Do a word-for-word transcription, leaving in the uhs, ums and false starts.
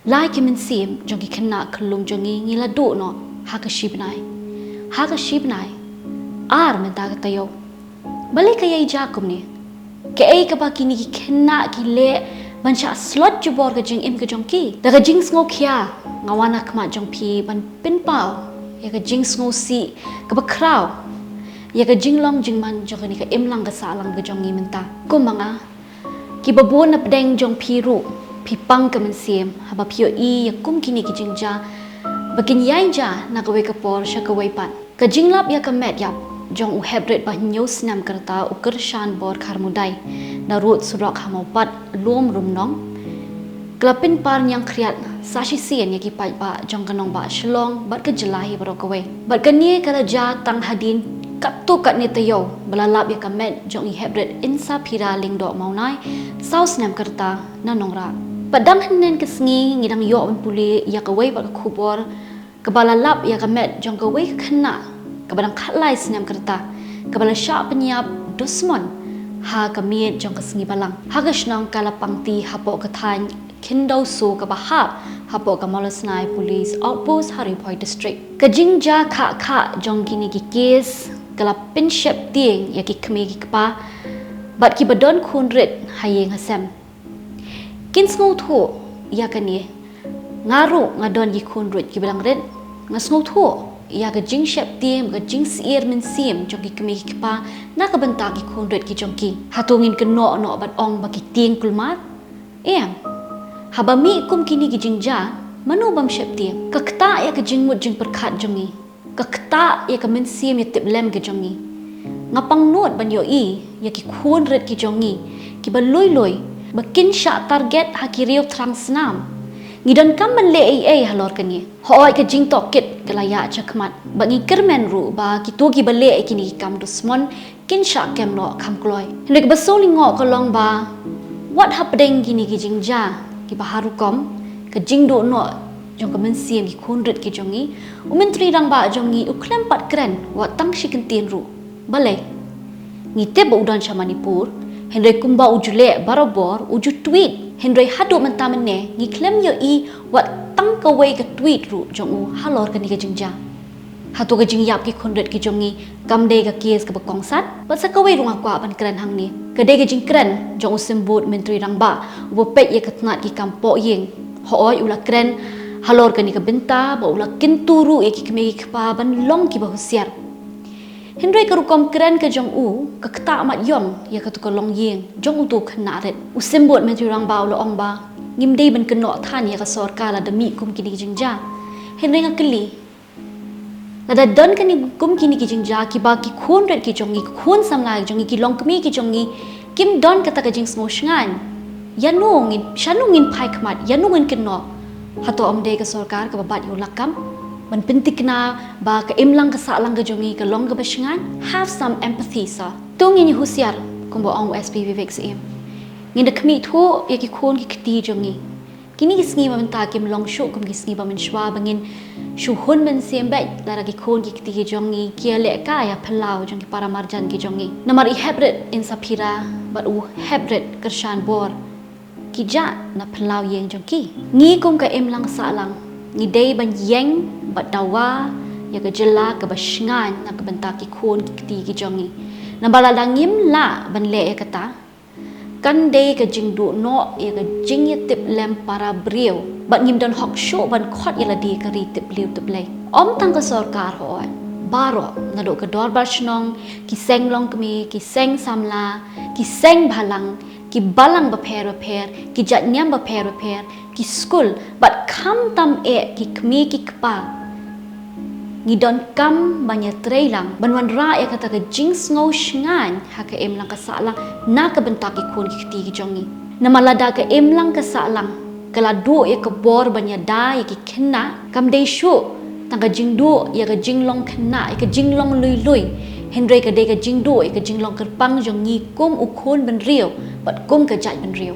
Lai ki mynsiem jong ki khynnah khyllung jong ngi ngi la duh noh ha ka shi bnai. Ha ka shi bnai. Ar mynta ka taïew. Balei ka ïai jia kumne? Kaei kaba kine ki khynnah ki leh ban shah slot jubor ka jingim ka jong ki? Da ka jingsngewkhia nga wan ha khmat jong phi ban pynpaw ïa ka jingsngewsih kaba khraw ïa ka jinglong jingman jong kane ka imlang ka sahlang ka jong ngi mynta. Kum ma nga, kiba bun na pdeng jong phi ruh phi pang ka mynsiem haba phi ïohi ïa kum kine ki jingjia ba kin ïai jia na kawei ka por sha kawei pat. Ka jinglap ïa ka met ïap jong u heprit ba hynñiew snem ka rta u Kyrshanbor Kharmudai na rud surok ha Mawpat Lum Rumnong ka la pynpar ñiangkhriat sa shisien ïa ki paidbah jong ka nongbah Shillong bad ka jylla hi baroh kawei. Bad kane ka la jia tang hadien katto katne taïew ba la lap ïa ka met jong i heprit Insaphira Lyngdoh Mawnai, saw snem ka rta, na Nongrah. Bad dang hynnin ka sngi ngi dang ïoh ban pule ïa kawei pat ka khubor kaba la lap ïa ka met jong kawei ka khynnah kaba dang khatlai snem ka rta kaba la shah pynïap dusmon ha ka miet jong ka sngi Balang ha ka shnong Kalapangti hapoh ka thaiñ Khyndaw Soo kaba hap hapoh ka Mawlasnai Police Outpost ha Ri Bhoi District. Ka jingjia khah khah jong kine ki kes ka la pynsheptieng ïa ki kmie ki kpa bad kiba don khun rit ha ïing ha sem. Kin sngewthuh ïa kane. Nga ruh nga don ki khun rit kiba dang rit. Nga sngewthuh ïa ka jingsheptieng, ka jingsyier mynsiem jong ki kmie ki kpa na ka bynta ki khun rit ki jong ki. Hato ngin kynnoh noh ban ong ba ki tieng kulmar? Em. Haba mih kum kine ki jingjia, mano bym sheptieng? Ka ktah ïa ka jingmut jingpyrkhat jong ngi. Ka ktah ïa ka mynsiem ïatiplem ka jong ngi. Nga pangnud ban ïohi ïa ki khun rit ki jong ngi kiba lui lui ba kin shah target ha ki riew thrang snam. Ngi donkam ban leh ei ei halor kane. Hooid, ka jingtohkit ka la ïaid shakhmat bad ngi kyrmen ruh ba kito kiba leh ïa kine ki kam dusmon kin shah kem noh kham kloi. Hynrei kaba sngewlyngngoh ka long ba wat hapdeng kine ki jingjia kiba ha rukom, ka jingduh noh jong ka mynsiem ki khun rit ki jong ngi, u Myntri Rangbah jong ngi u khlem pat kren wat tang shi kyntien ruh. Balei? Ngi tip ba u don sha Manipur, hynrei kumba u ju leh barabor, u ju tweet, hynrei haduh mynta mynne ngi khlem ïohi wat tang kawei ka tweet ruh jong u halor kane ka jingjia. Hato ka jingïap ki khun rit ki jong ngi kam dei ka kes kaba kongsan? Bad sa kawei ruh nga kwah ban kren hangne. Ka dei ka jingkren jong u Symbud Myntri Rangbah uba peit ïa ka tnat ki kam pohïing. Hooid, u la kren halor kane ka bynta bad u la kyntu ruh ïa ki kmie ki kpa ban long kiba husiar. Hynrei ka rukom kren ka jong u ka ktah mat ïong ïa katu ka longïing jong utu u khynnah rit. U Symbud Myntri Rangbah u la ong ba ngim dei ban kynnoh than ïa ka sorkar lada mih kum kine ki jingjia. Hynrei nga kylli, lada don kine kum kine ki jingjia kiba ki khun rit ki jong ngi, ki khun samla ki jong ngi, ki longkmie ki jong ngi kim don kata ka jingsngewshngaiñ, ïano ngin, shano ngin phai khmat, ïano ngin kynnoh? Hato ym dei ka sorkar kaba bat ïa u lakam ban pynthikna ba ka imlang ka sahlang ka jong ngi ka long kaba shngaiñ? Have some empathy, sir. To ngin ïa husiar, kumba ong u S P Vivek Syiem. Ngin da khmih thuh ïa ki khun ki kti jong ngi. Kine ki sngi ba mynta kim long shuh kum ki sngi ba mynshuwa ba ngin shu hun mynsiem beit lada ki khun ki kti ki jong ngi ki ïaleh kai ha phyllaw jong ki para marjan ki jong ngi. Namar i heprit Insaphira bad u heprit Kyrshanbor ki jah na phyllaw ïing jong ki. Ngi kum ka imlang sahlang ngi dei ban ïeng bad dawa ïa ka jylla kaba shngaiñ na ka bynta ki khun ki kti ki jong ngi. Namar lada ngim lah ban leh ïa kata, kan dei ka jingduh noh ïa ka jingïatiplem para briew bad ngim don hok shuh ban khot ïa lade ka ri tip briew tip Blei. Ym tang ka sorkar, hooid, baroh, naduh ka dorbar shnong, ki seng longkmie, ki seng samla, ki seng bhalang, ki balang bapher bapher, ki jait niam bapher bapher, ki skul bad khamtam eh ki kmie ki kpa, ngi donkam ban ïatreilang ban wanrah ïa kata ka jingsngewshngaiñ ha ka imlang ka sahlang na ka bynta ki khun ki kti ki jong ngi. Namar lada ka imlang ka sahlang ka la duh ïa ka bor ban ïada ïa ki khynnah, kam dei shuh tang ka jingduh ïa ka jinglong khynnah, ïa ka jinglong lui lui, hynrei ka dei ka jingduh ïa ka jinglong kyrpang jong ngi kum u khun bynriew bad kum ka jaitbynriew.